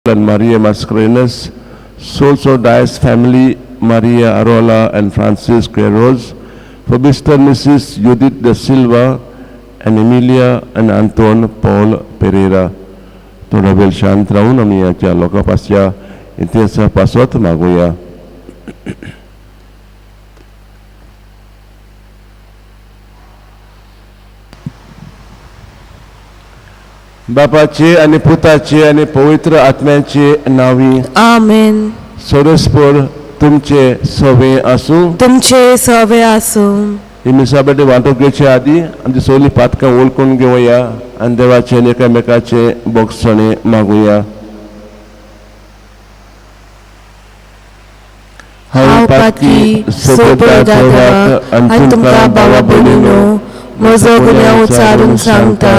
And Maria Mascarenas, Soso Dias family, Maria Arola and Francis Queiroz, for Mr. and Mrs. Judith da Silva, and Emilia and Anton Paul Pereira. थोडो वेळ शांत राहून आमी ह्या लोकां पासया इतिहासा पासत मागुया. बापाचे आनी पुताचे आनी पवित्र आत्म्याचे नांवी. आमेन. सोरसपूर तुमचे सवे आसूं. तुमचे सवे आसूं. ही मिसाबेटी वांटो घेवचे आदी आमची सगळीं पातकां वळखून घेवया आनी देवाचे आनी एकामेकाचे बोगसणे मागुया. हांव पातकी सोबोदा देवाक आनी तुमकां भावा भयणीनो म्हजो गुन्यांव उचारून सांगता.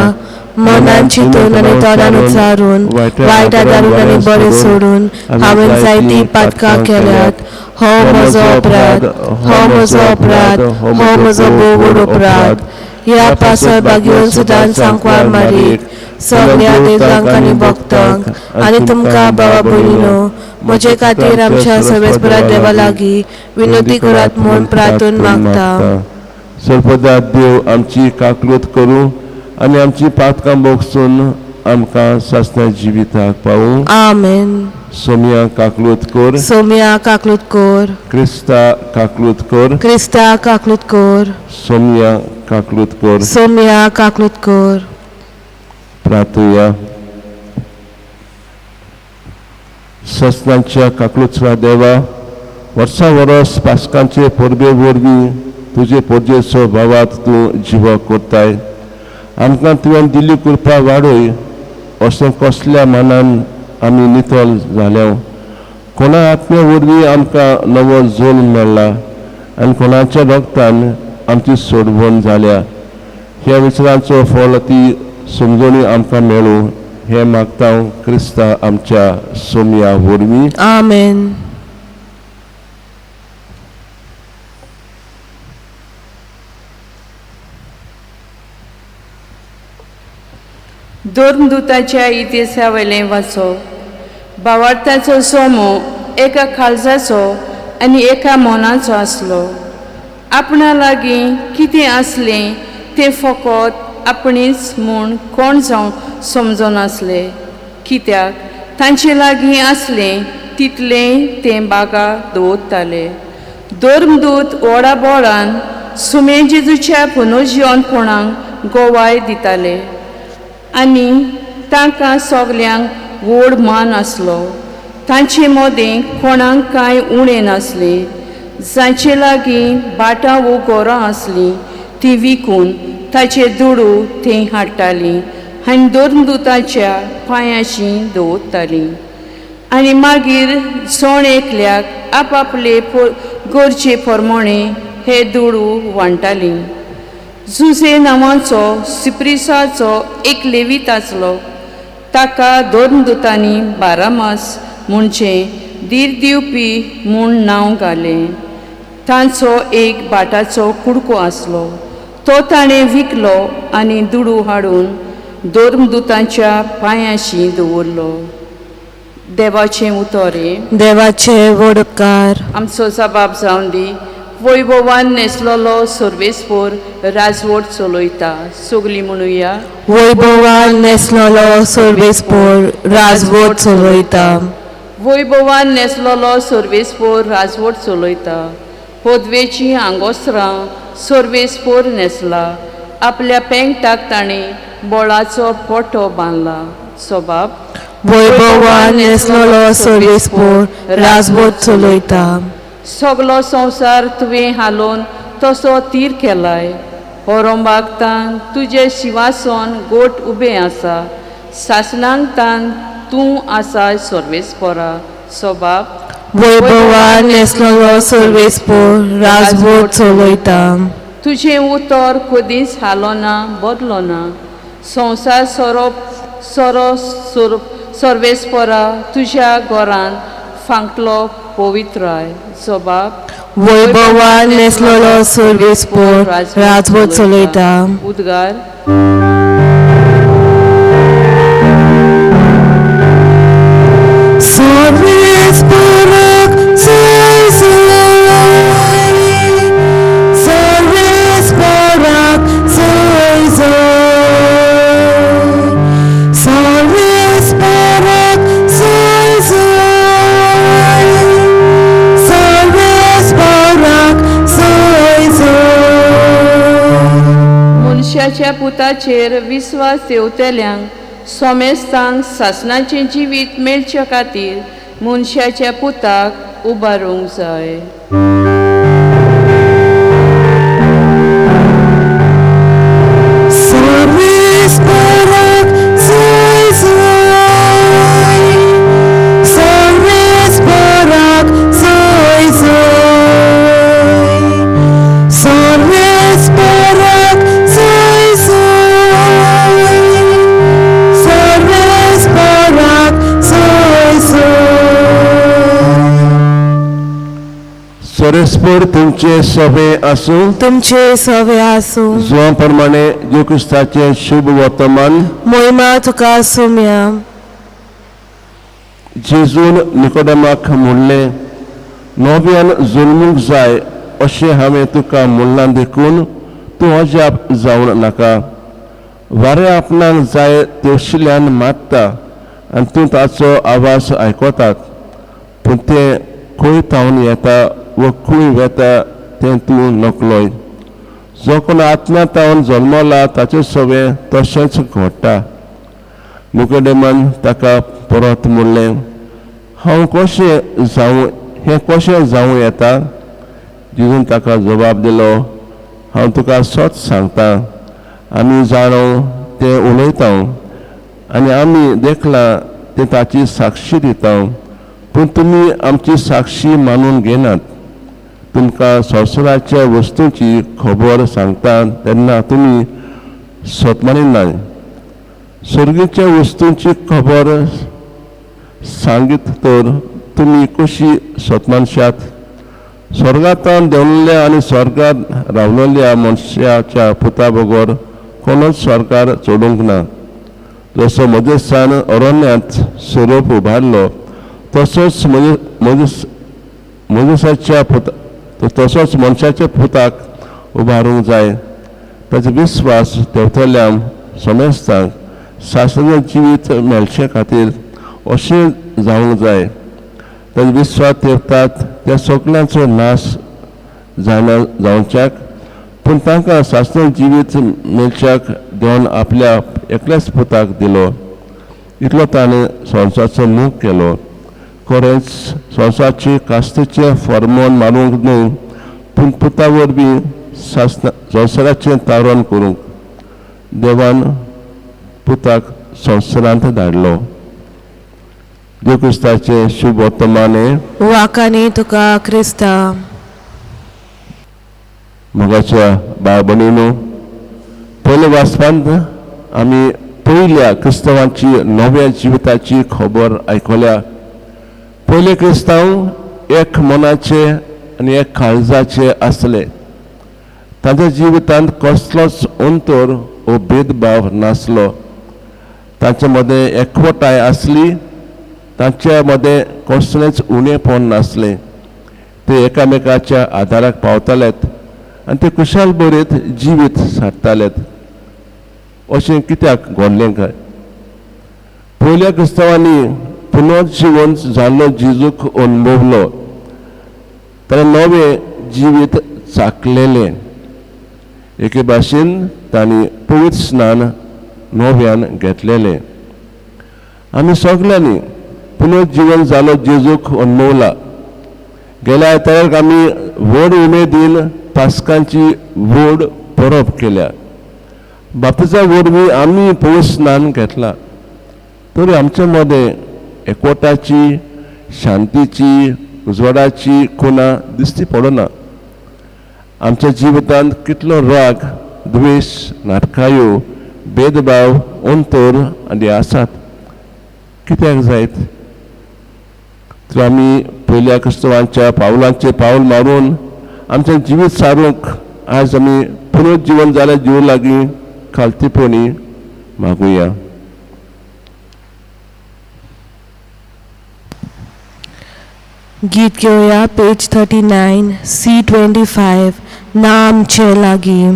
मनान चिंतून आनी तोंडान उचारून, वायट आदारून आनी बरें सोडून हांवें जायतीं पातकां केल्यात. हो म्हजो अपराध, हो म्हजो अपराध, हो म्हजो भोव व्हड अपराध. ह्या पासत भाग्यवन सुदान सांकवार मारीत सगळ्या देवतांक आनी भक्तांक आनी तुमकां भावा भयणीनो म्हजे खातीर आमच्या सर्वेस्परा देवा लागीं विनवती करात म्हूण प्रार्थून मागता. सर्पदा देव आमची काकलूत करूं आनी आमची पातकां बोगसून आमकां सासण्या जिविताक पावूं. आमेन. सोमिया काकलूत कर. सोम्या काकलूत कोर. क्रिस्ता काकलूत कर. क्रिस्ता काकलूत कोर. सोमिया काकलूत कर. सोम्या काकलूत कोर. प्रार्थुया. ससनाच्या काकलुचरा देवा, वर्सा वरस पासकांचे परबे वरवीं तुजे परजेचो भावात तूं जिवो करताय. आमकां तुवें दिल्ली कृपा वाडय असो कसल्या मानान आमी नितळ जाल्या. कोणा आत्म्या वरवीं आमकां नवो जल्म मेळ्ळा आनी कोणाच्या रक्तान आमची सोडवण जाल्या. ह्या विचारांचो फळ ती समजणी आमकां मेळूं हें मागता हांव क्रिस्ता आमच्या सोमया वरवीं. आमेन. धर्मदूताच्या इतिहासावयलें वाचो. भावार्थाचो सोमो एका खालजाचो आनी एका मनाचो आसलो. आपणा लागीं कितें आसलें तें फकत आपणेच म्हूण कोण जावं समजनासले, कित्याक तांचे लागीं आसलें तितलें तें बागा दवरताले. धर्मदूत व्हडा बोळान सुमे जेजूच्या पुनर्जिवनपणाक गोवाय दिताले आनी तांकां सगल्यांक व्हड मान आसलो. तांचे मदें कोणाक कांय उणें नासलें. जांचे लागीं भाटां वो गोरां आसलीं तीं विकून ताचे दुडू थंय हाडटालीं आनी धर्मदूताच्या पांयांशी दवरतालीं. आनी मागीर जण एकल्याक आपआपले गरजे प्रमाणे हे दुडू वांट्टालीं. जुझे नांवाचो सिप्रिसाचो एक लेवीत आसलो. ताका धर्मदूतांनी बारामास म्हणजे धीर दिवपी म्हूण नांव घालें. तांचो एक भाटाचो कुडको आसलो, तो ताणें विकलो आनी दुडू हाडून धर्मदूतांच्या पांयांशी दवरलो. देवाचें उतर हें. देवाचे व्हड उपकार. आमचो जबाब जावन दी. वैभवान नेसलेलो सर्वेस्पोर राजवट चलयता. सगलीं म्हणुया. वैभवान नेसलेलो सर्वेस्पोर राजवट चलयता. वैभवान नेसलेलो सर्वेस्पोर राजवट चलयता. पदवेचीं आंगोस्त्रां सर्वेस्पोर न्हेसला. आपल्या पेंगटाक ताणें बोळाचो पटो बांदला. सोबाब. वैभवान नेसलेलो सर्वेस्पोर राजवट चलयता. सगलो संवसार तुवें हालोवन तसो तीर केलाय. होरोंबाक तान तुजें शिंवासन गोट उबें आसा. सासणांक तान तूं आसा सर्वेस्पोरा. सोबाब. वैभवान नेसलेलो सर्वेस्पोर राजवट चलयता. तुजें उतर कदींच हालोना बदलोना. संवसार सोरो सोरो सर्वेस्पोरा तुज्या घरान फांकलो पवित्राय. सोबाब. वैभवान नेसलेलो सर्वेस्पोर राजवट चलयता. उद्गार. पुताचेर विस्वास देवतेल्यांक सोमेस्तांक सासणाचें जिवीत मेळचे खातीर मनशाच्या पुताक उबारूंक जाय. सोरेस्पर तुमचे सभे आसूं, तुमचे सवे आसूं. जुवां प्रमाणे जेजू क्रिस्ताचें शुभ वर्तमान. मोहिमा तुका सुम्या. जेजून निकोडेमाक म्हणलें, नव्यान जल्मूंक जाय अशें हांवें तुका म्हणलां देखून तूं अजाप जावं नाका. वारें आपणाक जाय तेवशिल्यान मारता आनी तूं ताचो आवाज आयकतात, पूण तें खंय थावन येता व खंय वेता तें तूं नकलोय. जो कोण आत्म्या तावन जल्मला ताचें सगळें तशेंच घडटा. निकोडेमान ताका परत म्हणलें, हांव कशें जावं, हें कशें जावं येता? जेजून ताका जबाब दिलो, हांव तुका सत सांगता, आमी जाणो तें उलयता आनी आमी देखलां तें ताची साक्षी दिता, पूण तुमी आमची साक्षी मानून घेनात. तुमकां संवसाराच्या वस्तूंची खबर सांगता तेन्ना तुमी सतमानिनाय. सर्गीच्या वस्तूंची खबर सांगीत तर तुमी कशी सतमानशात? स्वर्गांत देंवलेल्या आनी स्वर्गांत रावलेल्या मनशाच्या पुता बगर कोणूच स्वर्गार चडूंक ना. जसो म्हजेसान अरण्यांत सोरोप उबारलो तसोच म्हजेसाच्या पुता तसोच मनशाच्या पुताक उबारूंक जाय. ताचो विस्वास देंवतल्या समेस्तांक शास्त्राचें जिवीत मेळचे खातीर अशें जावंक जाय. ताचो विस्वास देंवतात त्या सगळ्यांचो नाश जायना जावच्याक, पूण तांकां शास्त्राचें जिवीत मेळच्याक देवान आपल्या एकल्याच पुताक दिलो. इतलो ताणें संवसाराचो मोग केलो. खरेंच संवसाराची कास्तीचें फॉर्मोन मारूंक न्हय, पूण पुता वरवीं संवसाराचें तारण करूंक देवान पुताक संवसारांत धाडलो. देव क्रिस्ताचें शुभ वर्तमान. वाकानी तुका क्रिस्ता. मोगाच्या भाव भयणीनो, पयल्या वाचपांत आमी पयल्या क्रिस्तांवाची नव्या जिविताची खबर आयकल्या. पयले क्रिस्तांव एक मनाचे आनी एक काळजाचे आसले. तांच्या जिवितांत कसलोच अंतर वो भेदभाव नासलो. तांचे मदें एकवटाय आसली, तांचे मदें कसलेंच उणेपण नासलें. ते एकामेकाच्या आदाराक पावतालेत आनी ते खुशाल बरीत जिवीत सारतालेत. अशें कित्याक घडलें काय? पयल्या क्रिस्तांवांनी पुनर्जिवन जाल्लो जेजूक अणभवलो. ताणें नवें जिवीत चाकलेलें. एके भाशेन तांणी पवित्र स्नान नव्यान घेतलेलें. आमी सगल्यांनी पुनर्जिवन जालो जेजूक अणभवला. गेल्या आयताराक आमी व्हड उमेदीन पास्कांची व्हड परब केल्या. बाप्तिजा वरवीं आमी पवित्र स्नान घेतला. तरी आमचे मदें एकवटाची, शांतीची, उजवाडाची खुणा दिश्टी पडना. आमच्या जिवितांत कितलो राग, द्वेश, नाटकायो, भेदभाव, अंतर आनी आसात. कित्याक जायत? तर आमी पयल्या क्रिस्तांवांच्या पावलांचेर पावल मारून आमचें जिवीत सारूंक आज आमी पुनर्जिवन जाल्या जीव लागीं खालतीपणी मागुया. गीत घेवया पेज 39 C25 नामचे लागीं.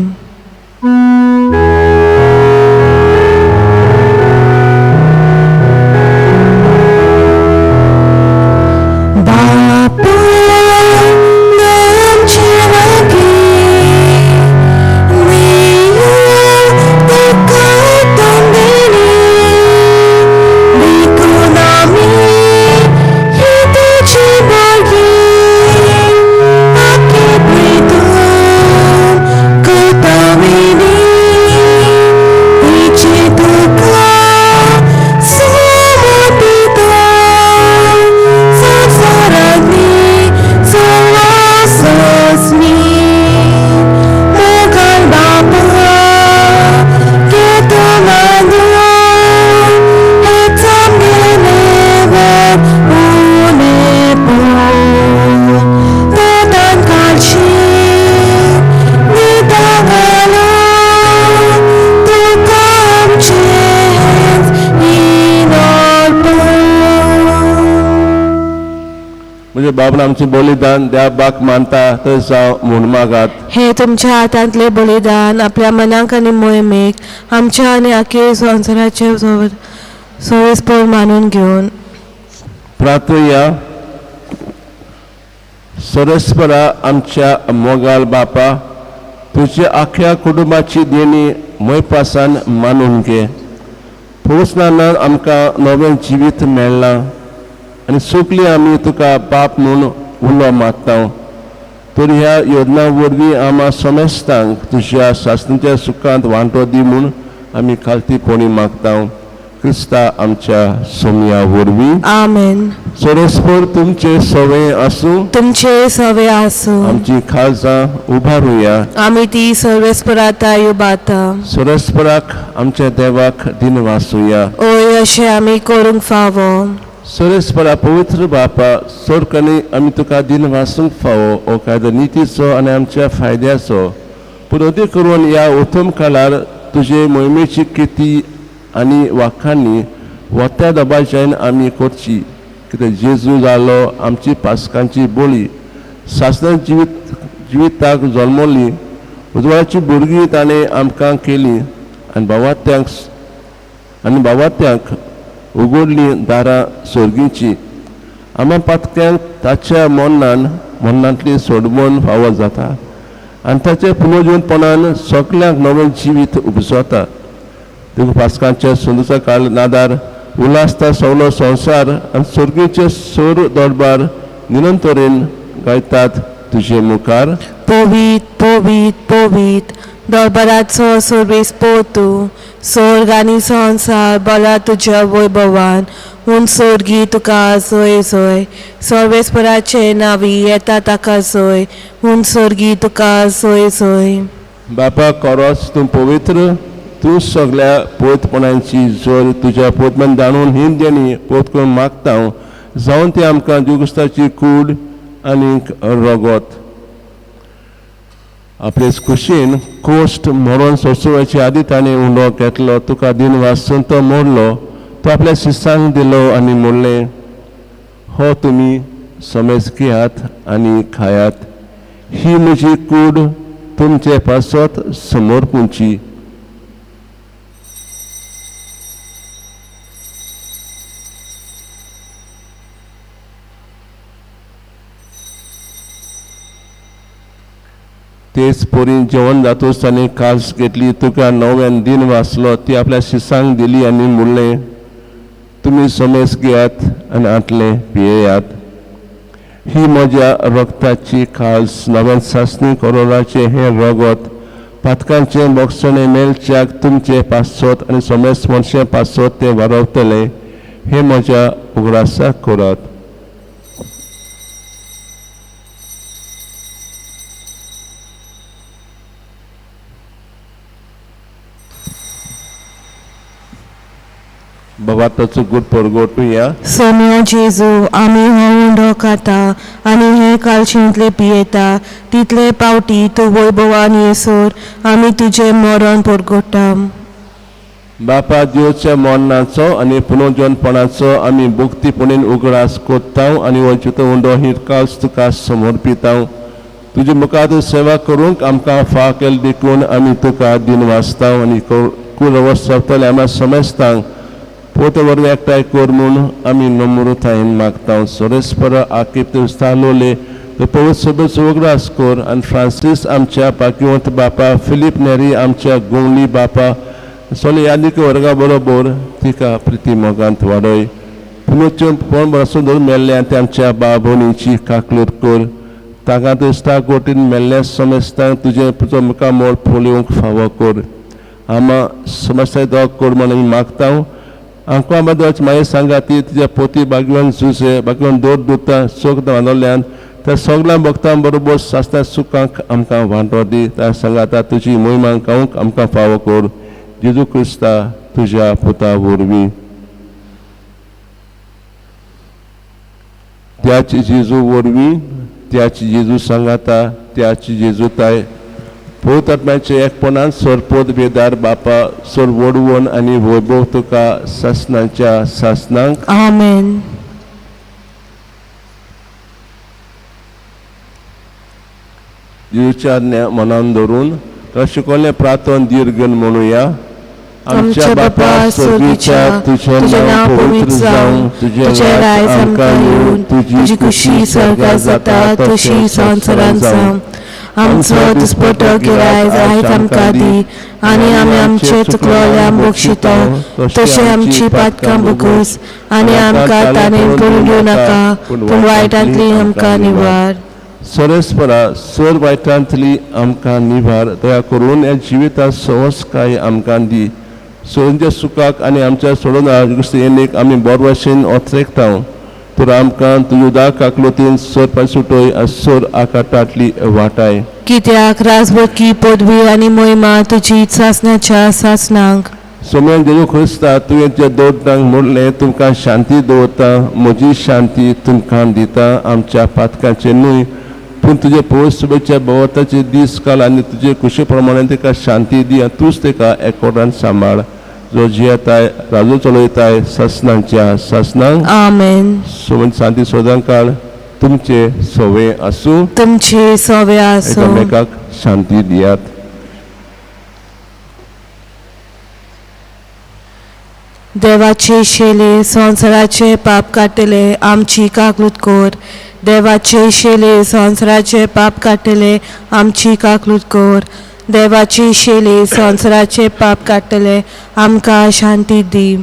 म्हणजे बाबा आमचें बलिदान देवाक मानता तर जावं म्हूण मागात. हे तुमच्या हातांतले बलिदान आपल्या मनाक आनी मोहिमेक आमच्या आनी आखे संवसाराचे सोयीस्पर मानून घेवन. प्रार्थया. सरस्परा आमच्या मोगाल बापा, तुझ्या आख्या कुटुंबाची देणी मोयपासान मानून घे. पुरुसनान आमकां नवें जिवीत मेळ्ळां आनी सगळीं आमी तुका बाप म्हूण उलो मारता. तर ह्या योजना वरवीं आमा समेस्तांक तुज्या सासणीच्या सुखांत वांटो दी म्हूण आमी खालतीपणी मागता, क्रिस्ता आमच्या सोमया वरवीं. आमेन. सरस्पर तुमचे सवय आसूं. तुमचे सवे आसूं. आमची खालजां उबारुया. आमी ती सर्वेस्पराता युबाता. सरस्पराक आमच्या देवाक दिनवासुया. ओय अशें आमी करूंक फावो. सरस्परा पवित्र बापा, सोरकनी आमी तुका दिनवासूंक फावो. हो कायदो नितीचो आनी आमच्या फायद्याचो, पूण अदीक करून ह्या उत्तम काळार तुजे मोहिमेची कृती आनी वाखांनी वत्या दबाज्यान आमी करची. कित्याक जेजू जालो आमची पासकांची बोली, सासणा जिवीत जिविताक जल्मली, उजवाडाची भुरगीं ताणें आमकां केली आनी भावात्यांक उगडलीं दारां सोर्गीची. आमा पातक्यांक ताच्या मरणान मरणांतली सोडवण फावो जाता आनी ताच्या पुनर्जीवनपणान सगल्यांक नवें जिवीत उपजता. देखून पासकांच्या सुंदरचा काळ नादार उल्हासता सगलो संवसार आनी सोर्गीचे सोर दरबार निरंतरेन गायतात तुजे मुखार. पवीत पवीत पवीत दरबाराचो सर्वेस पोतू, स्वर्ग आनी संवसार बला तुज्या वैभवान. हून स्वर्गी तुका जोय जोय, सर्वेस्पराचे नावी येता ताका जोय, हून स्वर्गी तुका जोय जोय. बापा कोरोच तूं पवित्र, तूं सगल्या पवित्रपणाची जोर. तुज्या पवित्रपण जाणून ही देणी पोत करून मागता हांव, जावन ती आमकां जुगुस्ताची कूड आनीक रगत. आपले खुशीन कोश्ट मरोन सोंसुवाचे आदी ताणें उंडो घेतलो, तुका दिन वासून तो मोडलो, तो आपल्या शिसांक दिलो आनी म्हणलें, हो तुमी समेज घेयात आनी खायात, ही म्हजी कूड तुमचे पासत समर्पूंची. तेच परी जेवण जातूच ताणें कास घेतली, तुका नव्यान दिन वाचलो, ती आपल्या शिसांक दिली आनी म्हणलें, तुमी समेज घेयात आनी आटलें पियेयात, ही म्हज्या रक्ताची खास नव्यान सासणी करोराचें हें रगत पातकांचें बोगसणें मेळच्याक तुमचें पासत आनी समेज मनशें पासत तें वारवतलें, हें म्हज्या उगडासाक करात. बाबा ताचो गुड परगटुया. सोम्या जेजू, आमी हो उंडो खाता आनी हे कालशींतले पियेता तितले पावटी तूं वैभवान येसर आमी तुजें मरण परगट्टा. बापा दिवच्या मरणाचो आनी पुनर्जनपणाचो आमी भक्तीपणेन उगडास कोत्ता आनी हो जितो उंडो ही कास तुका समर्पिता. तुजे मुखार सेवा करूंक आमकां फाव केल देखून आमी तुका दिनवासता आनी कूड वसतले आमी समेस्तांक पोत वरवीं एकठांय कर म्हूण आमी नम्रतायेन मागता. सोरेस्पर आकीप स्थालोले पवित्र सभेचो उगडास कर आनी फ्रांसीस आमच्या भाग्यवंत बापा, फिलीप नेरी आमच्या गोंगली बापा, सोले यादीक वर्गा बरोबर तिका प्रिती मोगांत वाडय. पुनोच्यो कोण बसून धरून मेल्ले आनी आमच्या बा भयणीची काकलूर कर. तांकां दिसता गोटीन मेल्ल्या समेस्तांक तुजें तुजो मुखार मोल पळोवंक फावो कर. आमा समस्या दोग कर म्हूण आमी मागता. आमकां आमकां देवाची मागीर सांगा ती तुज्या पोती बागवान जुसे बागवान दोर दुता सोक बांदोल्यान त्या सगळ्या भक्तां बरोबर सासण्या सुखांक आमकां वांटो दी. त्या सांगाता तुजी मोहिमा गावंक आमकां फावो कर. जेजू क्रिस्ता तुज्या पुता वरवीं. त्याच जेजू वरवीं, त्याच जेजू सांगाता, त्याच जेजू ताय पवित्र आत्म्याचे एकपणान सरपोत बेदार बापा सोर वडवण आनी वैभव तुका सासणाच्या सासणांक. आमेन. जेजूच्या मनान धरून तर शिकवलें प्रार्थन दीर्घ म्हणुया. आमच्या बापा स्वर्गीच्या, तुजें नांव पवित्र जावं, तुजें रायज आमकां येवन, तुजी खुशी स्वर्गात जाता तशी संवसारांत जावं. आमचो दिसपटो गिरायज आयज आमकां दी आनी आमी आमचे चुकलोल्या बक्षिता तशें आमची पातकां भोगोस आनी आमकां ताणें पडून दिवं नाका, पूण वायटांतली आमकां निवार. सरेस्परा सर वायटांतली आमकां निवार. दया करून ह्या जिवितांत सहजकाय आमकां दी. सोंच्या सुखाक आनी आमच्या सोडून येणेक आमी बरे भाशेन ओत्रेकता. तर आमकां तुज्या उदार काकलुतीन सर पासुटोय आनी सर आकाटांतली वाटाय. कित्याक राजवटकी पदवी आनी मोहिमा तुजी सासणाच्या सासणांक. सोम्यान जेजू क्रिस्ता, तुवें जे दोटांक म्हणलें तुमकां शांती दवरता, म्हजी शांती तुमकां दिता, आमच्या पातकांचे न्हय पूण तुजे पवित्र भोवताचे दीस काल आनी तुजे खुशी प्रमाणे ताका शांती दी आनी तूंच ताका एकवटान सांबाळ, जो जियेताय राजू चलयताय सासणांच्या सासणांक. आमेन. सोमन शांती सोदां काळ तुमचे सोवे आसूं. तुमचे सोवे आसूं. एकामेकाक शांती दियात. देवाचे शेले संवसाराचे पाप काडटले आमची काकलूत कोर. देवाचे शेले संवसाराचे पाप काडटले आमची काकलूत कोर. देवाचे शेले संवसाराचे पाप काडटले आमकां शांती दी.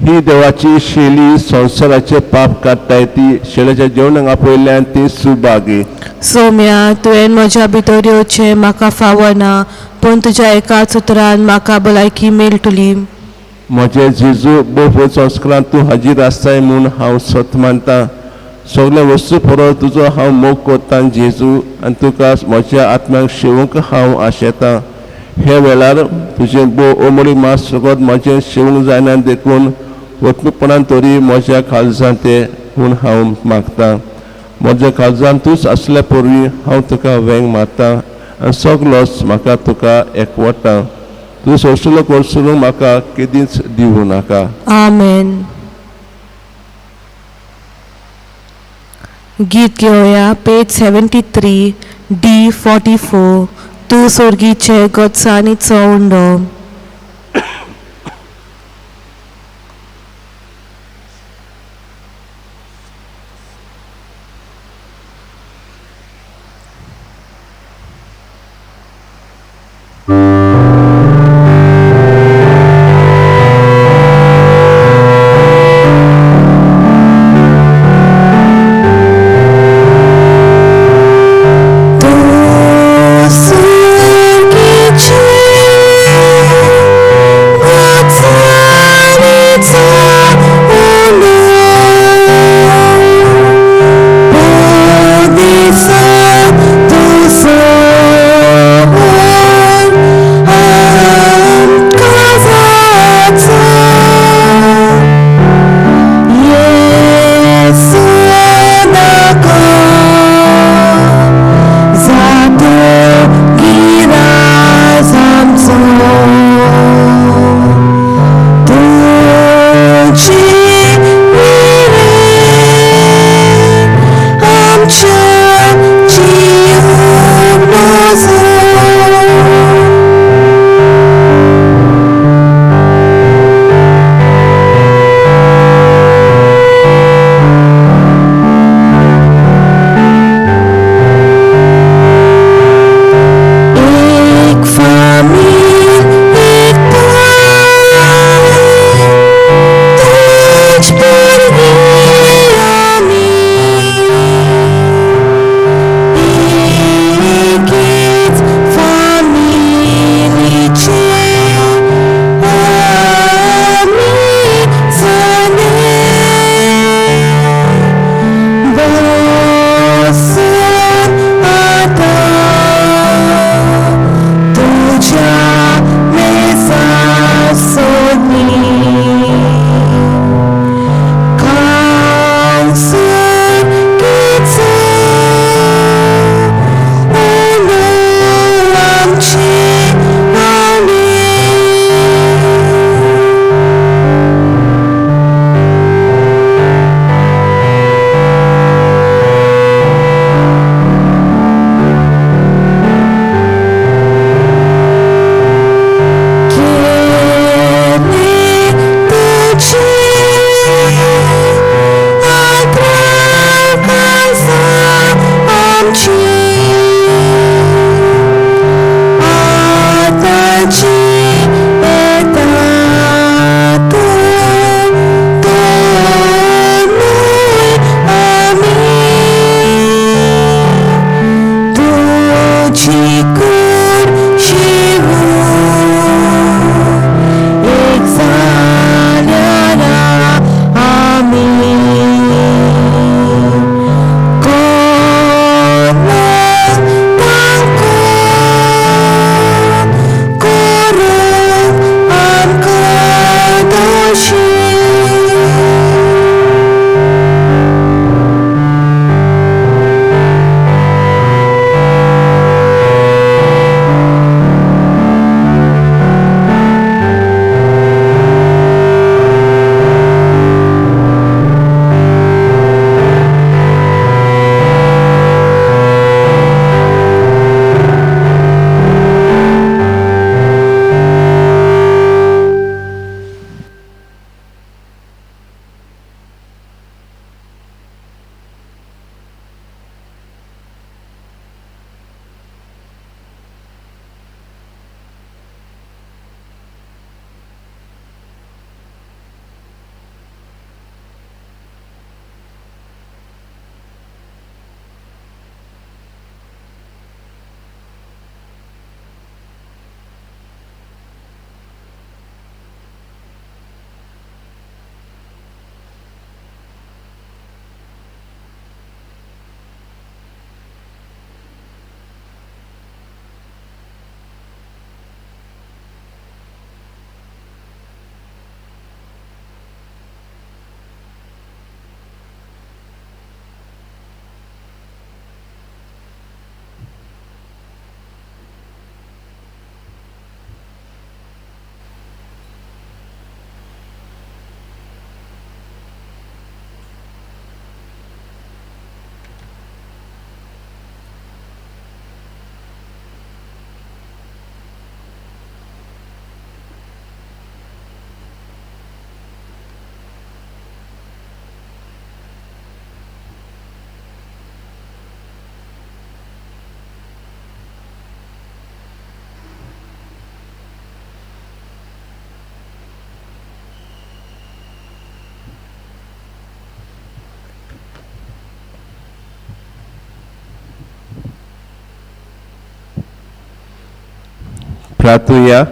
ही देवाची शेली संवसाराचे पाप काडटाय ती शेल्याच्या जेवणाक आपयल्यान ती सुभागी. सोम्या, तुवें म्हज्या भितर येवचें म्हाका फावना, पूण तुज्या एकाच उतरान म्हाका भलायकी मेळटली. म्हजे जेजू, भोव संस्कारांत तूं हाजीर आसताय म्हूण हांव सत मानता. सगळे वस्तू परत तुजो हांव मोग करतां जेजू, आनी तुका म्हज्या आत्म्याक शेवंक हांव आशेतां. हे वेळार तुजें भोव अमोली मास सगळत म्हजें शेवंक जायना, देखून वतनपणान तरी म्हज्या काळजांत ते म्हूण हांव मागतां. म्हज्या काळजांत तूंच आसल्या पोरवी हांव तुका वेंग मारता आनी सगलोच म्हाका तुका एकवटा. तूं सोंसलो कोसळूंक म्हाका केदींच दिवं नाका. आमेन. गीत घेवया पेज 73 D 44. तूं सोर्गीचे गोत्सानीचो उंडो. तूं सुगीचे प्रार्थुया.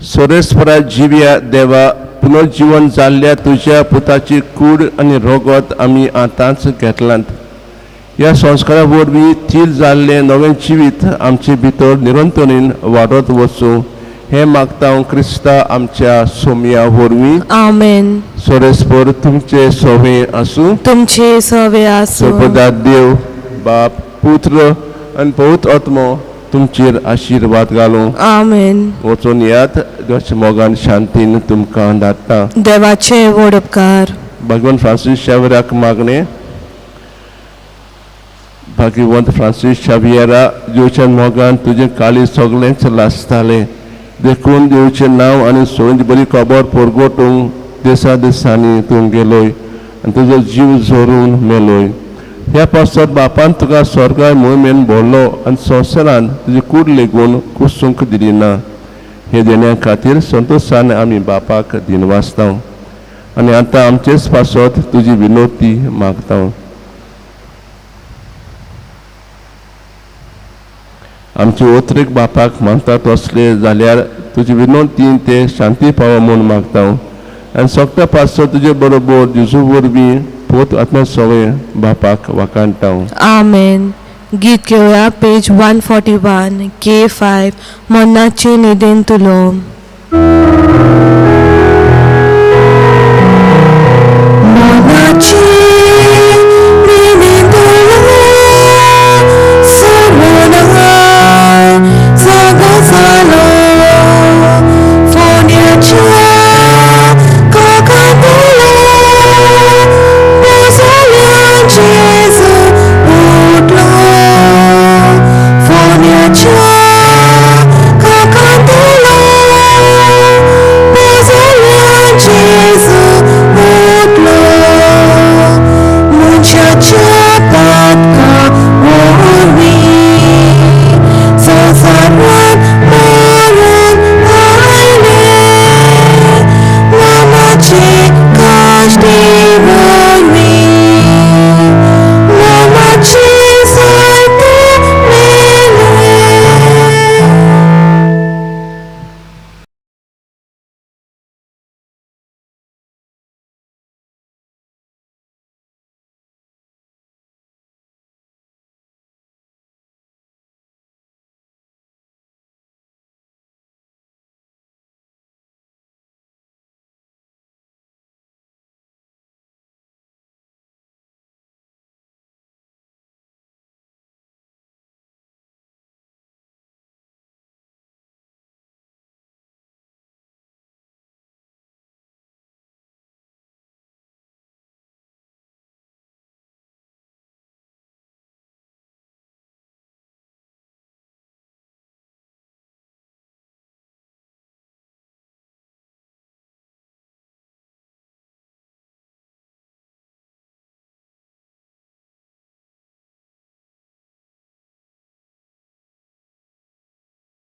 सोरेस्परा जिव्या देवा, पुनर्जीवन जाल्ल्या तुज्या पुताची कूड आनी रोगत आमी आतांच घेतलांत. ह्या संस्कारा वरवीं थीर जाल्लें नवें जिवीत आमचे भितर निरंतरीन वाडत वचूं हें मागता हांव क्रिस्ता आमच्या सोमया वरवीं. आमेन. सोरेस्पर तुमचे सोवे आसूं. तुमचे सवे आसूं. सर्पदा देव बाप पुत्र आनी पवित्र आत्मो तुमचेर आशिर्वाद घालूं. आमेन. वचून येयात, देवाच्या मोगान शांतीन तुमकां धाडटा. देवाचे व्हड उपकार. भगवान फ्रांसीस शावेराक मागणें. भाग्यवंत फ्रांसीस शावियरा, देवच्या मोगान तुजें काळीज सगळेंच लासतालें, देखून देवचें नांव आनी सोयीची बरी खबर परगटूंक दिसा दिसांनी तूं गेलोय आनी तुजो जीव झरून मेलोय. ह्या पासत बापान तुका स्वर्गार मोहिमेन भरलो आनी संवसारान तुजी कूड लेगून कुसूंक दिली ना. हे देण्या खातीर संतोशान आमी बापाक दिनवासता आनी आतां आमचेच पासत तुजी विनोती मागता. आमचे ओतरेक बापाक मागता तसले जाल्यार तुजी विनोती ते शांती पावो म्हूण मागता आनी सगळ्या पासत तुजे बरोबर जेजू वरवीं पोत आत्मा सगळें बापाक वाखाणटा. आमेन. गीत घेवया पेज 141 K5, मनाचे निदेन तुलो.